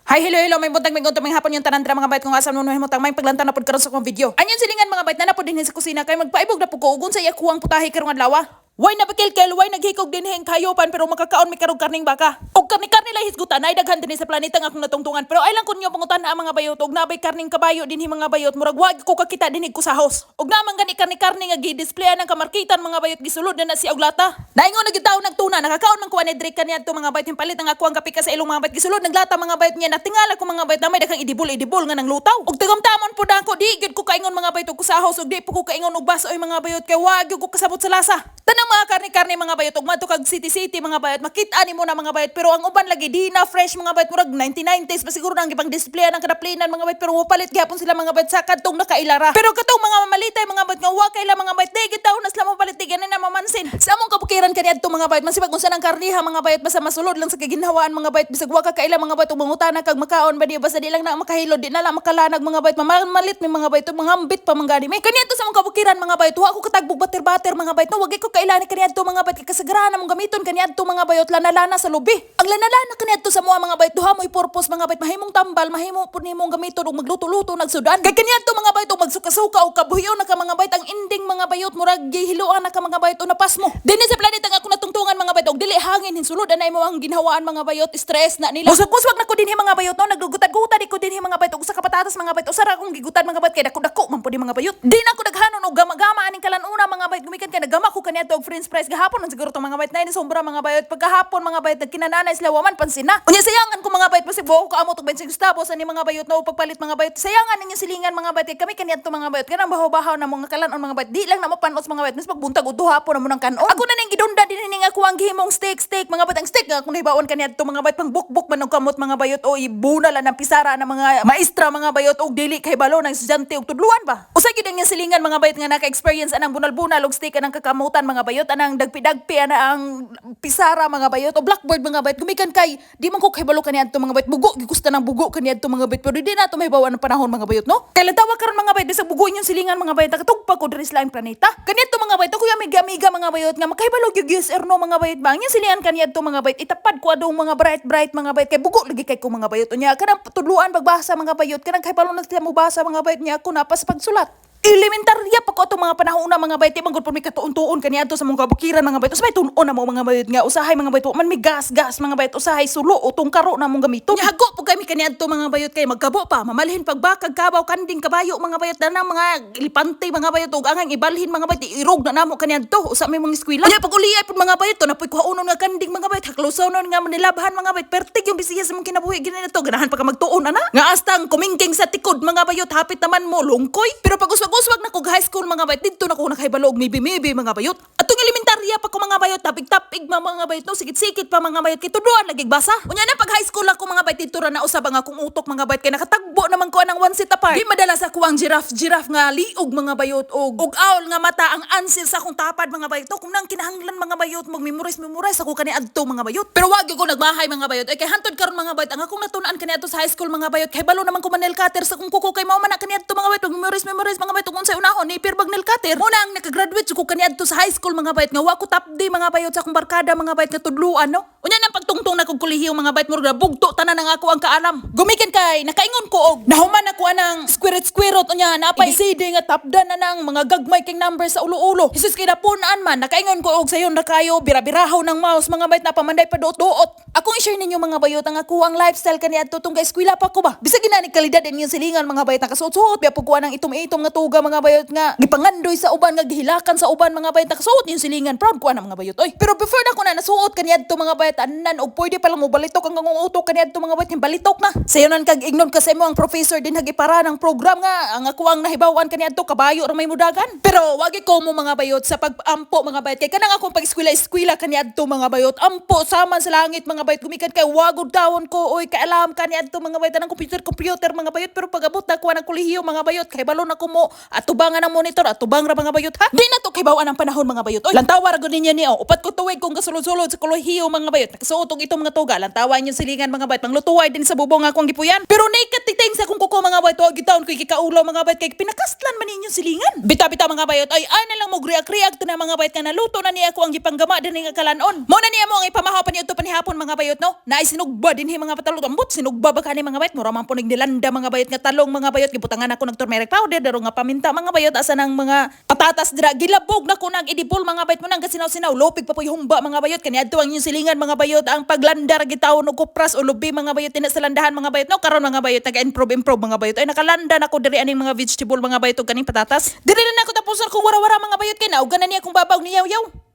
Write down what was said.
Hi, hello, hello, maayong buntag, maayong maayong hapon yung tanan dira, mga bayot, kung asa mo nahimutang may paglantaw na pud karon sa akong video. Anyon silingan, mga bayot, na na pud dinhi sa kusina kay magpaibog na pud ko ug unsay akuang putahe karong adlaw. Way napakilkel, way naghikog dinhi ang kayopan, pero makakaon mi karong karning baka. Og karni-karni lay hisgutan ay daghan dinhi sa planeta nga akong natungtungan. Pero ay lang kun nyo pangutan ang mga bayot og nabay karning kabayo dinhi, mga bayot, murag wag ko kakita dinhi kusahos. Og naman gani karni-karni nga gi-display ang kamarkitan, mga bayot, gisulod na na siya og lata. Naingon na gyud taon nagtuna, nakakaon man ko ani drink kaniadto, mga bayot, palit ang ako ang kape ka sa ilong, mga bayot, gisulod naglata, mga bayot, niya natingala ko, mga bayot, na may daghang idibol idibol nga nang lutaw. Og tagamtamon pud ako, di gyud ko kaingon, mga bayot, og kusahos, ug di po ko kaingon og baso oy, mga bayot, kay wa gyud ko kasabot sa lasa. Tanang mga karni-karni, mga bayot, ug madto kag city city, mga bayot, makita nimo na, mga bayot, pero ang uban lagi di na fresh, mga bayot, murag 1990s pa siguro nang gipang display ang kadaplinan, mga bayot, pero palit gihapon sila, mga bayot, sa kadtong nakailara. Pero katong mga mamalitay, mga bayot, nga wa kaila, mga bayot, di gyud taon na sila mopalit, di gani na mamansin. Sa among kabukiran kaniadto, mga bayot, masibag unsa nang karniha, mga bayot, basta masulod lang sa kaginhawaan, mga bayot, bisag wa ka kaila, mga bayot, ug mangutana kag makaon ba di, basta di lang na makahilod, di na lang makalanag, mga bayot, mamalit mi, mga bayot, mga ambit pa man gani mi. Kaniadto sa among kabukiran, mga bayot, wa ko katagbog bater-bater, mga bayot, no, wagi ko kaila ni kaniadto, mga bayot, kay kasagaran among gamiton kaniadto, mga bayot, lana-lana sa lubi. Ang lana-lana kaniadto sa mua, mga bayot, duha mo'y purpose, mga bayot, mahimong tambal, mahimo pud nimong gamiton ug magluto-luto nagsudan. Kay kaniadto, mga bayot, ug magsuka-suka og kabuhiyo na ka, mga bayot, ang ending, mga bayot, murag gihiluan na ka, mga bayot, o napas mo. Dinhi sa planeta nga ako natungtungan, mga bayot, og dili hangin hinsulod anay mo ang ginhawaan, mga bayot, stress na nila. Uswag-uswag na ko dinhi, mga bayot, no, naggutad-gutad ko dinhi, mga bayot, og usa ka patatas, mga bayot, usa ra akong gigutad, mga bayot, kay dako-dako man pud mga bayot. Di na ko daghanon og gama-gama aning kalan-una, mga bayot, gumikan kay nagama ko kaniadto og french fries gahapon man siguro to, mga bayot, na sombra, mga bayot, pagkahapon, mga bayot, nagkinananay sila, waman pansin na. Unya sayangan ko, mga bayot, basig buo ko kaamot og 25 centavos ani, mga bayot, no, pagpalit, mga bayot. Sayangan ninyo silingan, mga bayot, kay kami kaniadto, mga bayot, kanang bahaw-bahaw na mga kalan-on, mga bayot, di lang na mo panos, mga bayot, mas magbuntag og duha po na mo ng kanon. Ako na ning gidunda din ning ako ang gihimong steak steak, mga bayot. Ang steak nga akong nahibaon kaniadto, mga bayot, pang bukbuk man og kamot, mga bayot, o ibuna lang ng pisara ng mga maestra, mga bayot, og dili kay balo ng estudyante og tudluan ba. Usa gyud ang silingan, mga bayot, nga naka-experience anang bunal-bunal og steak anang kakamutan, mga bayot, anang dagpi-dagpi ana ang pisara, mga bayot, o blackboard, mga bayot, gumikan kay di man ko kahibalo kaniadto, mga bayot, bugo gigusta ng bugo kaniadto, mga bayot, pero di na to mahibaw ang panahon, mga bayot, no, kay lantawa karon, mga bayot, bisag bugo inyong silingan, mga bayot, nakatugpa ko diri sa laing planeta kaniadto, mga bayot. Ako yung amiga amiga, mga bayot, nga makahibalo gyud yes or no, mga bayot ba. Ang inyong silingan kaniadto, mga bayot, itapad ko adong mga bright bright, mga bayot, kay bugo lagi kay ko, mga bayot. Unya kanang tudluan pagbasa, mga bayot, kanang kahibalo na sila mobasa, mga bayot, niya ako napas pagsulat. Elementarya pa ko atong mga panahon na, mga bayot, di man gud po mi katuon-tuon kaniadto sa mga kabukiran, mga bayot. Usay tun-on na mo, mga bayot, nga usahay, mga bayot, wa man mi gas gas, mga bayot, usahay sulo o tong karo na mong gamiton. Nya hago po kami kaniadto, mga bayot, kay magkabo pa, mamalhin pagbakag kabaw, kanding, kabayo, mga bayot, danang mga elipante, mga bayot, ug angang ibalhin, mga bayot, irog na namo kaniadto usa may mga eskwela. Nya pag uliyay pud, mga bayot, to napoy kuhaonon nga kanding, mga bayot, haklosonon nga manilabhan, mga bayot, pertig yung bisiya sa mong kinabuhi gini to, ganahan pa ka magtuon ana. Nga hasta ang kumingking sa tikod, mga bayot, hapit naman mo lungkoy. Pero pag uswag-uswag na ko high school, mga bayot, didto na ko nakahibalo og maybe maybe, mga bayot. Atong elementarya pa ko, mga bayot, tapig-tapig ma, mga bayot, no, sikit-sikit pa, mga bayot, kay tudloan lagi basa. Unya na pag high school ako, mga bayot, didto ra na usab ang akong utok, mga bayot, kay nakatagbo naman ko anang one seat apart. Di madala sa kuwang giraffe giraffe nga liog, mga bayot, og owl nga mata ang answer sa akong tapad, mga bayot. No, kung nang kinahanglan, mga bayot, mag-memorize memorize ako kani adto, mga bayot. Pero wag gyud ko nagmahay, mga bayot. Ay kay hantod karon, mga bayot, ang akong natun-an kaniadto sa high school, mga bayot, kay balo naman ko man nail cutter sa akong kuko, kay mao man na kaniadto, mga bayot, mag-memorize memorize, mga bayot, kung unsay unahon ni bag nail cutter. Muna ang nakagraduate ko kaniadto sa high school, mga bayot, nga wa ko top D, mga bayot, sa akong barkada, mga bayot, nga tudluan, no. Unya nang pagtungtong na kog kolehiyo, mga bayot, murag bugto tanan ang ako ang kaalam. Gumikan kay nakaingon ko og nahuman ako anang square square root, unya napay ABCD nga tapdan na nang mga gagmay king number sa ulo-ulo. Jesus kay napun-an man nakaingon ko og sayon ra kayo bira-birahaw ng mouse, mga bayot, napamanday pa duot-duot. Akong i-share ninyo, mga bayot, ang ako ang lifestyle kaniadto tong eskwela pa ko ba. Bisag ginani kalidad inyong silingan, mga bayot, nakasuot-suot biya pud ko anang itom-itom nga tuga, mga bayot, nga gipangandoy sa uban, nga gihilakan sa uban, mga bayot, nakasuot inyong silingan, proud ko ana, mga bayot oy. Pero before na ko na nasuot kaniadto, mga bayot, anan og pwede pa lang mo balitok ang akong utok kaniadto, mga bayot, balitok na. Sayonan kag ignon kasi mo ang professor din hagipara ng program nga ang ako ang nahibawan kaniadto kabayo ra may mudagan. Pero wagi ko mo, mga bayot, sa pag-ampo, mga bayot, kay kanang akong pag-eskwela-eskwela kaniadto, mga bayot, ampo saman sa langit, mga bayot, gumikan kay wagod tawon ko oy kaalam kaniadto, mga bayot, anang computer computer, mga bayot. Pero pag-abot na ko ng kolehiyo, mga bayot, kay balo na ko mo atubangan ang monitor, atubang ra, mga bayot, ha. Di na to kay bawaan ang panahon, mga bayot oy. Lantawa ra gud ninyo ni oh, 4 ko tuig kong kasulod-sulod sa kolehiyo, mga bayot, nakasuot og itong mga tuga, lantawa inyong silingan, mga bayot, panglutuay din sa bubong akong gipuyan. Pero naked Nagtiting sa akong kuko, mga bayot, wa gitaon ko gikaulaw, mga bayot, kay pinakastlan man inyong silingan. Bita-bita, mga bayot, ay ay na lang mo react react na, mga bayot, nga naluto na niya ako ang gipanggama dinhi nga kalanon. Mo na niya mo ang ipamahaw pa niyo pa ni hapon, mga bayot, no. Naay sinugba dinhi, mga patalot, ambot sinugba ba kani, mga bayot, mura man po nilanda, mga bayot, nga talong, mga bayot, gibutangan ako ng turmeric powder, daro nga paminta, mga bayot, asa nang mga patatas dira gilabog na ko nang idibol, mga bayot, mo nang kasinaw-sinaw lopig pa po'y humba, mga bayot, kaniadto ang inyong silingan, mga bayot, ang paglandar gitawon og kupras o lubi, mga bayot, tina sa landahan, mga bayot, no. Karon, mga bayot, nag-improve improve, mga bayot, ay nakalanda na ko diri aning mga vegetable, mga bayot, ug kaning patatas diri na nako tapuson kung wara-wara, mga bayot, kay naugan na niya akong babaw ni yaw-yaw.